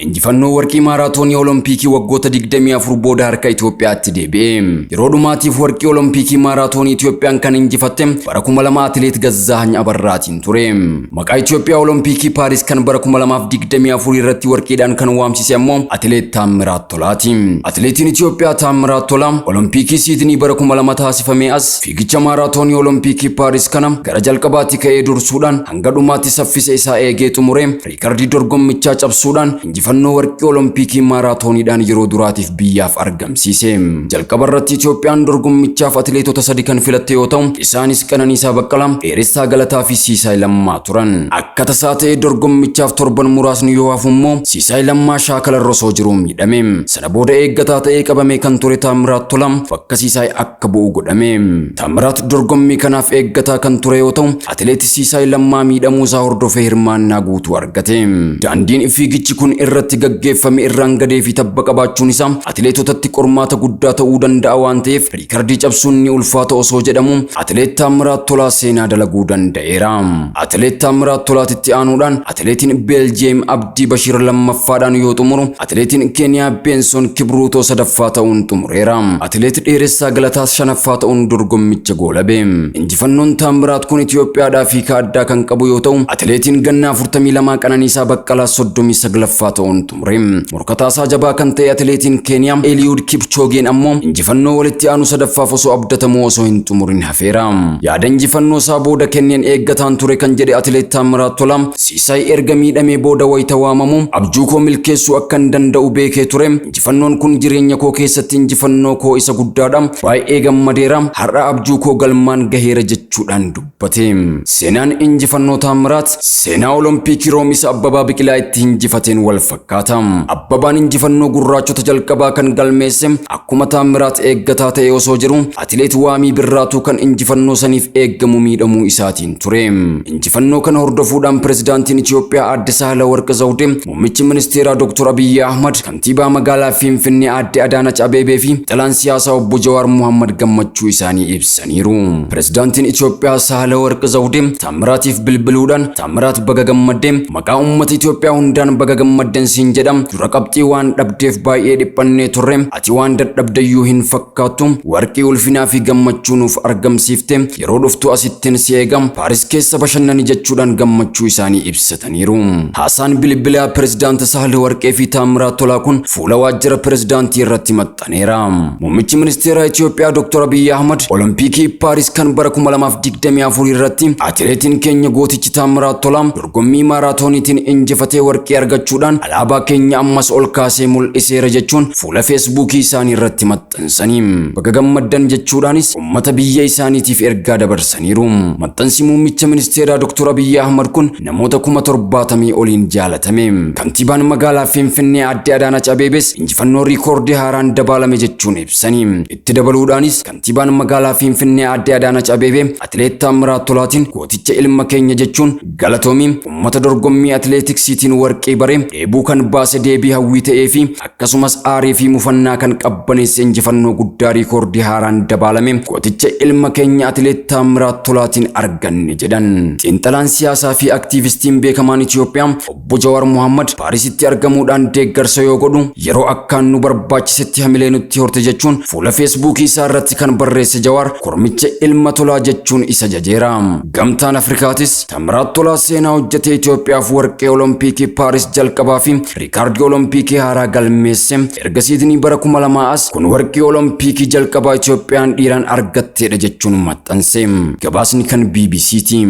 Injifannoo warqii maaraatoonii Olompikii waggoota 24 booda harka Itoophiyaatti deebi'e. Yeroo dhumaatiif warqii Olompikii maaraatoonii Itoophiyaan kan injifatte bara 2000 atileet Gazzaahany Abarraatiin ture. Maqaa Itoophiyaa Olompikii Paaris kan bara 2024 irratti warqiidhaan kan waamsise ammoo atileet Taammiraat Tolaati. Atileetiin Itoophiyaa Taammiraat Tolaa Olompikii Siidnii bara 2000 taasifamee as fiigicha maaraatoonii Olompikii Paaris kana gara jalqabaatti ka'ee dursuudhaan hanga dhumaatti saffisa isaa eegee xumure riikardii dorgommichaa cabsuudhaan injifannoo warqii Olompikii maaraatooniidhaan yeroo duraatiif biyyaaf argamsiise. Jalqaba irratti Itoophiyaan dorgommichaaf atileetota sadi kan filatte yoo ta'u, isaanis Qananiisaa Baqqalaa, Dheeressaa Galataa fi Siisaay Lammaa turan. Akka tasaa ta'ee dorgommichaaf torban muraasni yoo hafu immoo Siisaay Lammaa shaakala irra osoo jiruu miidhame. Sana booda eeggataa ta'ee qabamee kan ture Taammiraat Tolaa bakka Siisaay akka bu'u godhame. Taammiraat dorgommii kanaaf eeggataa kan ture yoo ta'u, atileet Siisaay Lammaa miidhamuu isaa hordofee hirmaannaa guutuu argate. Daandiin fiigichi kun irratti gaggeeffame irraan gadee fi tabba qabaachuun isaa atileetotatti qormaata guddaa ta'uu danda'a waan ta'eef riikardii cabsuun ni ulfaata osoo jedhamu atileet Taammiraat Tolaa seenaa dalaguu danda'eera. Atileet Taammiraat Tolaatitti aanuudhaan atileetiin Beeljiyeem Abdii Bashiir lammaffaadhaan yoo xumuru, atileetiin Keeniyaa Beenson Kibruutoo sadaffaa ta'uun xumureera. Atileet Dheeressaa Galataas shanaffaa ta'uun dorgommicha goolabe. Injifannoon Taammiraat kun Itoophiyaadhaaf hiika addaa kan qabu yoo ta'u, atileetiin ganna 42 Qananiisaa Baqqalaa 39ffaa ta'uun xumure. Morkataasaa jabaa kan ta'e atileetiin Keeniyaa Eliud Kipchoogeen ammoo injifannoo walitti aanu sadaffaaf osoo abdatamuu osoo hin xumurin hafeera. Yaada injifannoo isaa booda kenneen eeggataan ture kan jedhe atileet Taammiraat Tolaa, Siisaay erga miidhamee booda wayita waamamu abjuu koo milkeessuu akkan danda'u beekee ture. Injifannoon kun jireenya koo keessatti injifannoo koo isa guddaadha. Baay'ee gammadeera. Har'a abjuu koo galmaan gaheera jechuudhaan dubbate. Seenaan injifannoo Taammiraat seenaa Olompikii Room isa Abbabaa Biqilaa itti injifateen wal fakkaata. Abbabaan injifannoo gurraachota jalqabaa kan galmeesse akkuma Taammiraat eeggataa ta'e osoo jiru atileet Waamii Birraatuu kan injifannoo saniif eeggamu miidhamuu isaatiin ture. Injifannoo kana hordofuudhaan pirezidaantiin Itoophiyaa Aadde Saahilawarq Zawudee, muummichi ministeeraa Dr. Abiyyi Ahmad, kantiibaa magaalaa Finfinnee Aadde Adaanach Abeebee fi xiinxalaan siyaasaa obbo Jawaar Muhammad gammachuu isaanii ibsaniiru. Pirezidaantiin Itoophiyaa Saahilawarq Zawudee Taammiraatiif bilbiluudhaan Taammiraat baga gammaddee, maqaa uummata Itoophiyaa hundaan baga gammadden siin jedha, dura qabxii waan dhabdeef baay'ee dhiphannee turre, ati waan dadhabdeyyuu hin fakkaattu, warqii ulfinaa fi gammachuu nuuf argamsiifte, yeroo dhuftu asittiin si eegam, Paaris keessa bashannani jechuudhaan gammachuu isaanii ibsataniiru. Haasaan bilbilaa pirezidaanti Saahilawarqee fi Taammiraat Tolaa kun fuula waajjira pirezidaantii irratti maxxaneera. Muummichi ministeeraa Itoophiyaa Dr. Abiyyi Ahmad Olompikii Paaris kan bara 2024 irratti atileetiin keenya gootichi Taammiraat Tolaa dorgommii maaraatooniitiin injifatee warqii argachuudhaan alaabaa keenya ammas ol kaasee mul'iseera jechuun fuula Feesbuukii isaanii irratti maxxansanii. Baga gammaddan jechuudhaanis uummata biyya isaaniitiif ergaa dabarsaniiru. Maxxansi muummicha ministeeraa Dr. Abiyyi Ahmad kun namoota 70,000 oliin jaalatame. Kantiibaan magaalaa Finfinnee Aadde Adaanach Abeebees injifannoo riikoordii haaraan dabalame jechuun ibsanii. Itti dabaluudhaanis kantiibaan magaalaa Finfinnee Aadde Adaanach Abeebee atileet Taammiraat Tolaatiin gooticha ilma keenya jechuun galatoomii uummata dorgommii atileetiksiitiin warqii bare dheebuu kan baase deebii hawwii ta'ee fi akkasumas aarii fi mufannaa kan qabbaneesse injifannoo guddaa riikoordii haaraan dabalame gooticha ilma keenya atileet Taammiraat Tolaatiin arganne jedhan. Xiinxalaan siyaasaa fi aktiivistiin beekamaan Itoophiyaa obbo Jawaar Muhammad Paarisitti argamuudhaan deeggarsa yoo godhu yeroo akkaan nu barbaachisetti hamilee nutti horte jechuun fuula Feesbuukii isaa irratti kan barreesse Jawaar kormicha ilma Tolaa jechuun isa jajeera. Gamtaan Afrikaatis Taammiraat Tolaa seenaa hojjetee Itoophiyaaf warqee Olompikii Paaris jalqabaa fi riikaardii Olompikii haaraa galmeesse. Erga Siidnii bara 2000 as kun warqee Olompikii jalqabaa Itoophiyaan dhiiraan argatteedha jechuun maxxanse. Gabaasni kan BBCti.